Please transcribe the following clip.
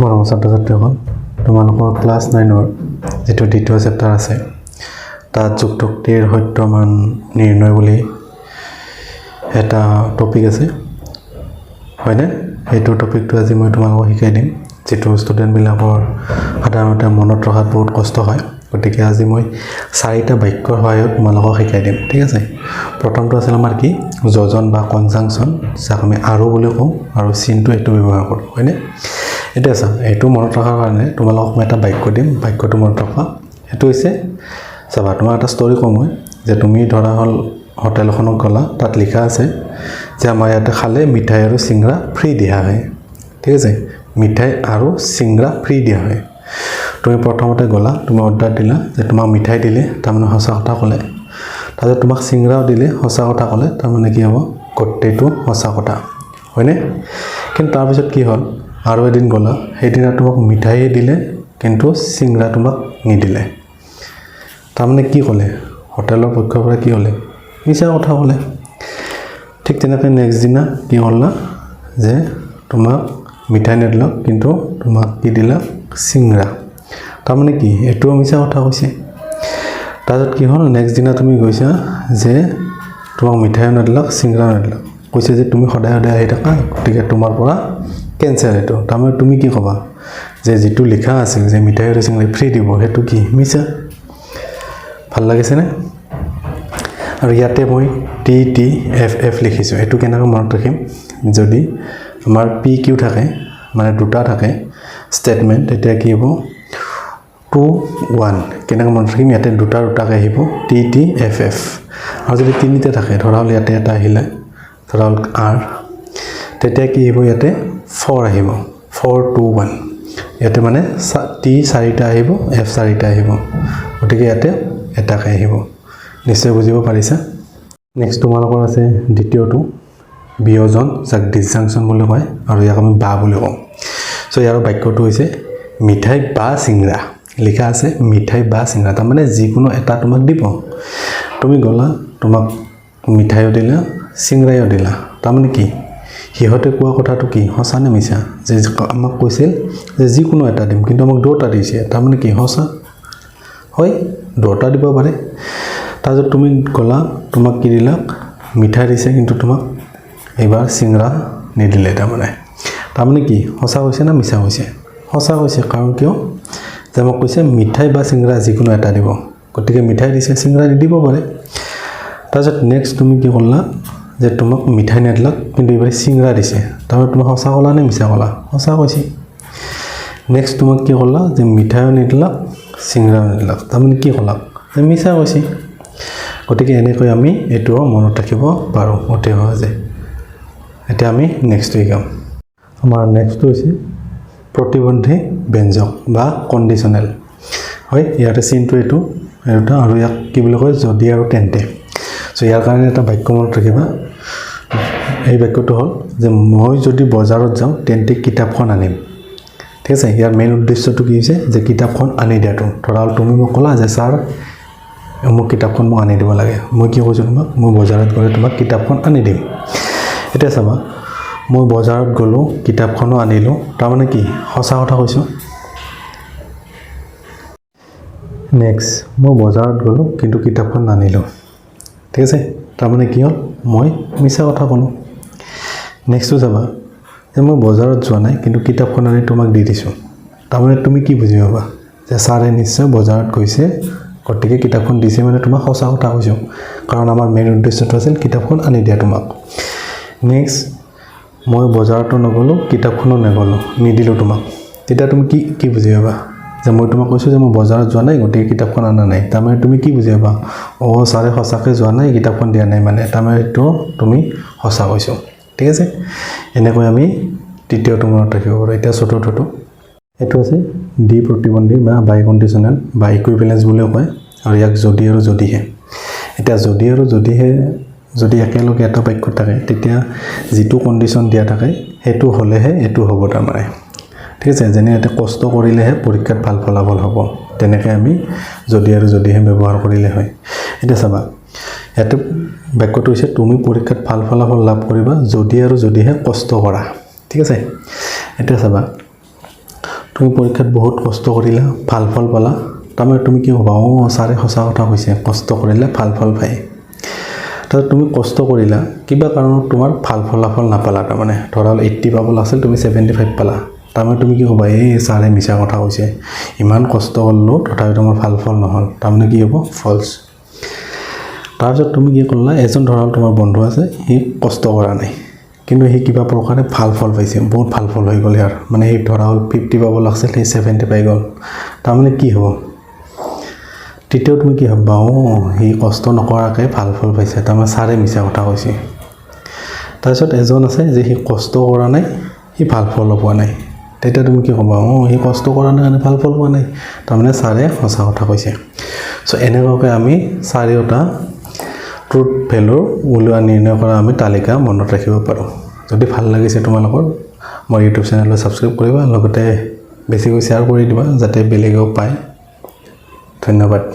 মৰমৰ ছাত্ৰ ছাত্ৰীসকল, তোমালোকৰ ক্লাছ নাইনৰ যিটো দ্বিতীয় চেপ্টাৰ আছে, তাত যুক্তোক্তিৰ সত্য মান নিৰ্ণয় বুলি এটা টপিক আছে, হয়নে? সেইটো টপিকটো আজি মই তোমালোকক শিকাই দিম, যিটো ষ্টুডেণ্টবিলাকৰ সাধাৰণতে মনত ৰখাত বহুত কষ্ট হয়। গতিকে আজি মই চাৰিটা বাক্যৰ সহায়ত তোমালোকক শিকাই দিম, ঠিক আছে? প্ৰথমটো আছিল আমাৰ কি? যোজন বা কনজাংচন, যাক আমি আৰু বুলি কওঁ আৰু চিনটো এইটো ব্যৱহাৰ কৰোঁ, হয়নে? এতিয়া চা, এইটো মনত ৰখাৰ কাৰণে তোমালোকক মই এটা বাক্য দিম। বাক্যটো মনত ৰখা। সেইটো হৈছে, চাবা, তোমাক এটা ষ্টৰি কওঁ মই যে তুমি ধৰা হ'ল হোটেল এখনত গ'লা। তাত লিখা আছে যে আমাৰ ইয়াতে খালে মিঠাই আৰু চিংৰা ফ্ৰী দিয়া হয়, ঠিক আছে? মিঠাই আৰু চিংৰা ফ্ৰী দিয়া হয়। তুমি প্ৰথমতে গ'লা, তুমি অৰ্ডাৰ দিলা যে তোমাক মিঠাই দিলে, তাৰমানে সঁচা কথা ক'লে। তাৰপিছত তোমাক চিংৰাও দিলে, সঁচা কথা ক'লে। তাৰমানে কি হ'ব? গোটেইটো সঁচা কথা, হয়নে? কিন্তু তাৰপিছত কি হ'ল? আৰু এদিন গ'লা, সেইদিনা তোমাক মিঠাইয়ে দিলে কিন্তু চিংৰা তোমাক নিদিলে। তাৰমানে কি ক'লে? হোটেলৰ পক্ষৰ পৰা কি ক'লে? মিছা কথা ক'লে। ঠিক তেনেকৈ নেক্সট দিনা কি ক'লা যে তোমাক মিঠাই নিদিলাক, কিন্তু তোমাক কি দিলা? চিংৰা। তাৰমানে কি? এইটোও মিছা কথা কৈছে। তাৰপিছত কি হ'ল? নেক্সট দিনা তুমি গৈছা যে তোমাক মিঠাইও নিদিলাক, চিংৰাও নিদিলাক। কৈছে যে তুমি সদায় সদায় আহি থাকা, গতিকে তোমাৰ পৰা কেঞ্চেল এইটো। তাৰমানে তুমি কি ক'বা যে যিটো লিখা আছিল যে মিঠাই আৰু চিংৰা ফ্ৰী দিব, সেইটো কি? মিছা। ভাল লাগিছেনে? আৰু ইয়াতে মই টি টি এফ এফ লিখিছোঁ। এইটো কেনেকৈ মনত ৰাখিম? যদি আমাৰ পি কিউ থাকে, মানে দুটা থাকে ষ্টেটমেণ্ট, তেতিয়া কি হ'ব? Two one. কেনেকৈ মনত ৰাখিম? ইয়াতে দুটা দুটাকৈ আহিব, টি টি এফ এফ। আৰু যদি তিনিটা থাকে, ধৰা হ'ল ইয়াতে এটা আহিলে, ধৰা হ'ল আৰ, তেতিয়া কি আহিব? ইয়াতে ফ'ৰ আহিব, ফ'ৰ টু ওৱান। ইয়াতে মানে টি চাৰিটা আহিব, এফ চাৰিটা আহিব, গতিকে ইয়াতে এটাকৈ আহিব। নিশ্চয় বুজিব পাৰিছা। নেক্সট তোমালোকৰ আছে দ্বিতীয়টো বিয়োজন, যাক ডিছজাংচন বুলি কয় আৰু ইয়াক আমি বা বুলি কওঁ। চ' ইয়াৰ বাক্যটো হৈছে মিঠাই বা চিংৰা। লিখা আছে মিঠাই বা চিংৰা, তাৰমানে যিকোনো এটা তোমাক দিব। তুমি গ'লা, তোমাক মিঠাইও দিলা, চিংৰাইও দিলা। তাৰমানে কি? সিহঁতে কোৱা কথাটো কি সঁচা নে মিছা? যে আমাক কৈছিল যে যিকোনো এটা দিম, কিন্তু আমাক দুটা দিছে। তাৰমানে কি? সঁচা হয়, দুটা দিব পাৰে। তাৰপিছত তুমি গ'লা, তোমাক কি দিলা? মিঠাই দিছে, কিন্তু তোমাক এইবাৰ চিংৰা নিদিলে। তাৰমানে কি? সঁচা কৈছে না মিছা কৈছে? সঁচা কৈছে। কাৰণ কিয় যে মোক কৈছে মিঠাই বা চিংৰা যিকোনো এটা দিব, গতিকে মিঠাই দিছে, চিংৰা নিদিব পাৰে। তাৰপিছত নেক্সট তুমি কি কৰিলা যে তোমাক মিঠাই নিদিলাক, কিন্তু এইবাৰ চিংৰা দিছে। তাৰমানে তোমাক সঁচা ক'লা নে মিছা ক'লা? সঁচা কৈছে। নেক্সট তোমাক কি ক'লা যে মিঠাইও নিদিলাক, চিংৰাও নিদিলাক। তাৰমানে কি ক'লাক যে মিছা কৈছে। গতিকে এনেকৈ আমি এইটোও মনত ৰাখিব পাৰোঁ অতি সহজে। এতিয়া আমি নেক্সটটো শিকাম। আমাৰ নেক্সটটো হৈছে প্ৰতিবন্ধী ব্যঞ্জক বা কণ্ডিশ্যনেল হয়। ইয়াতে চিনটো এইটো এইটো আৰু ইয়াক কি বুলি কয়? যদি আৰু তেন্তে। চ' ইয়াৰ কাৰণে এটা বাক্য মনত ৰাখিবা। এই বাক্যটো হ'ল যে মই যদি বজাৰত যাওঁ, তেন্তে কিতাপখন আনিম। ঠিক আছে? ইয়াৰ মেইন উদ্দেশ্যটো কি হৈছে যে কিতাপখন আনি দিয়াটো। ধৰা হ'ল তুমি মোক ক'লা যে ছাৰ, মোক কিতাপখন মোক আনি দিব লাগে। মই কি কৈছোঁ তোমাক? মই বজাৰত গ'লে তোমাক কিতাপখন আনি দিম। এতিয়া চাবা, মই বজাৰত গ'লোঁ, কিতাপখনো আনিলোঁ। তাৰমানে কি? সঁচা কথা কৈছোঁ। নেক্সট, মই বজাৰত গ'লোঁ কিন্তু কিতাপখন নানিলোঁ। ঠিক আছে? তাৰমানে কি হ'ল? মই মিছা কথা ক'লোঁ। নেক্সটটো চাবা যে মই বজাৰত যোৱা নাই, কিন্তু কিতাপখন আনি তোমাক দি দিছোঁ। তাৰমানে তুমি কি বুজি পাবা যে ছাৰে নিশ্চয় বজাৰত গৈছে, গতিকে কিতাপখন দিছে। মানে তোমাক সঁচা কথা কৈছোঁ, কাৰণ আমাৰ মেইন উদ্দেশ্যটো আছিল কিতাপখন আনি দিয়া তোমাক। নেক্সট, মই বজাৰতো নগ'লোঁ, কিতাপখনো নগ'লোঁ, নিদিলোঁ তোমাক। তেতিয়া তুমি কি কি বুজি পাবা যে মই তোমাক কৈছোঁ যে মই বজাৰত যোৱা নাই, গতিকে কিতাপখন অনা নাই। তাৰমানে তুমি কি বুজি পাবা? অঁ, ছাৰে সঁচাকৈ যোৱা নাই, কিতাপখন দিয়া নাই। মানে তাৰমানে এইটো তুমি সঁচা কৈছোঁ। ঠিক আছে? এনেকৈ আমি তৃতীয়টো মনত ৰাখিব পাৰোঁ। এতিয়া চতুৰ্থটো, এইটো আছে দ্বি প্ৰতিবন্ধী বা বাই কণ্ডিশ্যনেল বা ইকুইভেলেঞ্চ বুলিও কয় আৰু ইয়াক যদি আৰু যদিহে। এতিয়া যদি আৰু যদিহে যদি একেলগে এটা বাক্যত থাকে, তেতিয়া যিটো কণ্ডিশ্যন দিয়া থাকে, সেইটো হ'লেহে এইটো হ'ব তাৰমানে। ঠিক আছে? যেনে ইয়াতে কষ্ট কৰিলেহে পৰীক্ষাত ভাল ফলাফল হ'ব। তেনেকৈ আমি যদি আৰু যদিহে ব্যৱহাৰ কৰিলে হয়। এতিয়া চাবা, ইয়াতে বাক্যটো হৈছে তুমি পৰীক্ষাত ভাল ফলাফল লাভ কৰিবা যদি আৰু যদিহে কষ্ট কৰা। ঠিক আছে? এতিয়া চাবা, তুমি পৰীক্ষাত বহুত কষ্ট কৰিলা, ভাল ফল পালা। তাৰমানে তুমি কি ভাবা? অঁ, ছাৰে সঁচা কথা কৈছে, কষ্ট কৰিলে ভাল ফল পায়। তাৰপিছত তুমি কষ্ট কৰিলা, কিবা কাৰণত তোমাৰ ভাল ফলাফল নাপালা। তাৰমানে ধৰা হ'ল 80 পাবলৈ আছিল, তুমি 75 পালা। তাৰমানে তুমি কি ক'বা? এই ছাৰে মিছা কথা কৈছে, ইমান কষ্ট কৰিলোঁ, তথাপিতো মোৰ ভাল ফল নহ'ল। তাৰমানে কি হ'ব? ফল্ছ। তাৰপিছত তুমি কি কৰিলা? এজন ধৰা হ'ল তোমাৰ বন্ধু আছে, সি কষ্ট কৰা নাই, কিন্তু সি কিবা প্ৰকাৰে ভাল ফল পাইছে। বহুত ভাল ফল হৈ গ'ল ইয়াৰ। মানে সি ধৰা হ'ল 50 পাব লাগিছিল, সি 70 পাই গ'ল। তাৰমানে কি হ'ব? তেতিয়াও তুমি কি ভাববা? অঁ, সি কষ্ট নকৰাকৈ ভাল ফল পাইছে, তাৰমানে ছাৰে মিছা কথা কৈছে। তাৰপিছত এজন আছে যে সি কষ্ট কৰা নাই, সি ভাল ফলো পোৱা নাই। তেতিয়া তুমি কি ক'বা? অঁ, সি কষ্ট কৰা নাই কাৰণে ভাল ফল পোৱা নাই, তাৰমানে ছাৰে সঁচা কথা কৈছে। চ' এনেকুৱাকৈ আমি চাৰিওটা ট্ৰুথ ভেলুৰ ওলোৱা, নিৰ্ণয় কৰা আমি তালিকা মনত ৰাখিব পাৰোঁ। যদি ভাল লাগিছে তোমালোকৰ, মোৰ ইউটিউব চেনেলটো ছাবস্ক্ৰাইব কৰিবা, লগতে বেছিকৈ শ্বেয়াৰ কৰি দিবা, যাতে বেলেগেও পায়। ধন্যবাদ।